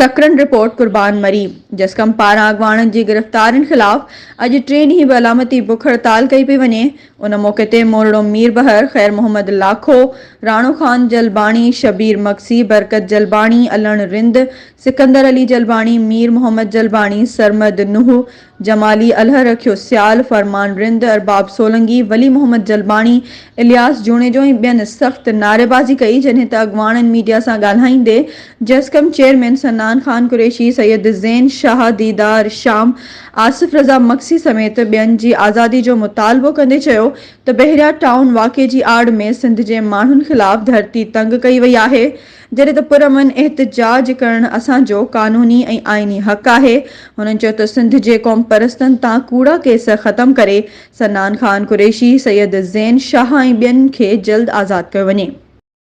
Sakrand, report, قربان مري، جسقم پاران اڳواڻن جي گرفتارين خلاف اڄ ٽئين ڏينهن به علامتي بک هڙتال ڪئي پئي وڃي، ان موقعي تي مورڙو ميربحر، خير محمد لاکو، راڻو خان جلباڻي، شبير مگسي، برڪت جلباڻي، علڻ رند، سڪندر علي جلباڻي، مير محمد جلباڻي، سرمد نوح، جمالي، الهه رکيو سيال، فرمان رند، ارباب سولنگي، ولي محمد جلباڻي، الياس جوڻيجو ۽ ٻين سخت نعريبازي ڪئي، جڏهن ته اڳواڻن ميڊيا سان ڳالهائيندي جسقم چيئرمين صنعان خان قريشي، سيد زين شاهه، ديدار شام، آصف رضا مگسي سميت ٻين جي آزادي جو مطالبو ڪندي چيو ته بحريا ٽائون واقعي جي آڙ ۾ سنڌ جي ماڻهن خلاف ڌرتي تنگ ڪئي وئي آهي، جڏهن ته پرامن احتجاج ڪرڻ اسان جو قانوني ۽ آئيني حق آهي، هنن چيو ته سنڌ جي قومپرستن تان ڪوڙا ڪيس ختم ڪري صنعان خان قريشي، سيد زين شاهه ۽ ٻين کي جلد آزاد ڪيو وڃي.